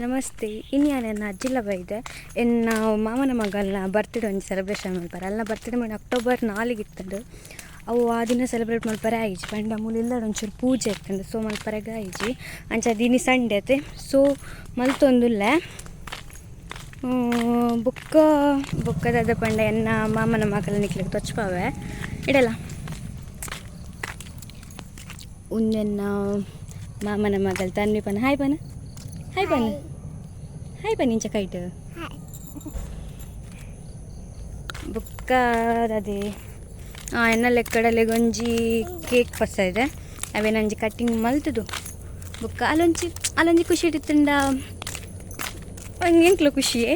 ನಮಸ್ತೆ ಇನಿ ಯಾನ್ ಎನ್ನ ಅಜ್ಜಿಲ್ಲ ಬೈದೆ ಎನ್ನ ಮಾಮನ ಮಗಲ್ನ ಬರ್ತ್ಡೇ ಒಂಜಿ ಸೆಲೆಬ್ರೇಷನ್ ಮಲ್ಪರೆ. ಅಲ್ನ ಬರ್ತ್ಡೇ ಮಣ ಅಕ್ಟೋಬರ್ 4 ಇತ್ತುಂಡು. ಅವು ಆ ದಿನ ಸೆಲೆಬ್ರೇಟ್ ಮಲ್ಪರೆ ಆಯಿಜಿ ಪಂಡ ಮೂಲು ಇಲ್ಲಡ್ ಒಂಚೂರು ಪೂಜೆ ಇತ್ತುಂಡು ಸೊ ಮಲ್ಪರೆಗ್ ಆಯಿಜಿ. ಅಂಚ ಇನಿ ಸಂಡೆ ಅತೆ ಸೊ ಮಲ್ತೊಂದುಲ್ಲೆ. ಬೊಕ್ಕ ಬೊಕ್ಕ ದಾದ ಪಂಡ ಎನ್ನ ಮಾಮನ ಮಗಲ್ನ ನಿಕ್ಲೆಗ್ ತೋಜ್ಪಾವೆ ಇಡಲ. ಉಂದೆನ್ನ ಮಾಮನ ಮಗಲ್ ತನ್ವಿ ಪನ ಹಾಯ್ ಪನ ಹಾಯ್ ಪನ ಹಾಯ್ ಪನ ಇಂಚ ಕೈಟ್ ಬೊಕ್ಕ ದಾದೆ ಎನ್ನ ಲೆಕ್ಕಡಲೆಗ್ ಒಂಜಿ ಕೇಕ್ ಪಸ ಇದೆ ಅವೇನ ಒಂಜಿ ಕಟ್ಟಿಂಗ್ ಮಲ್ತುದು ಬೊಕ್ಕ ಅಲ್ಲೊಂಜಿ ಅಲ್ಲೊಂಜಿ ಖುಷಿ ಇತ್ತಿಂಡ ಎಂಕ್ಲ ಖುಷಿಯೇ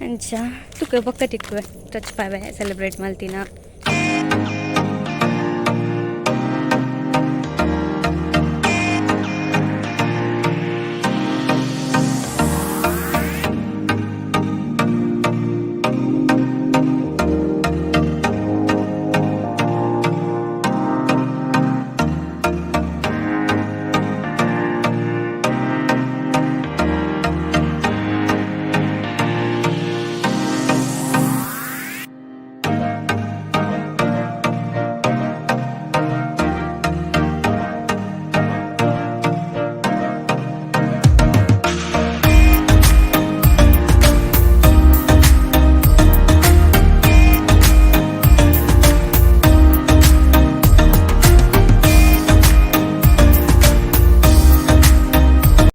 ಅಂಚ ತುಕ ಬೊಕ್ಕ ತಿಕ್ಕುವೆ ತೋಜ್ಪಾವೆ ಸೆಲೆಬ್ರೇಟ್ ಮಲ್ತಿನ.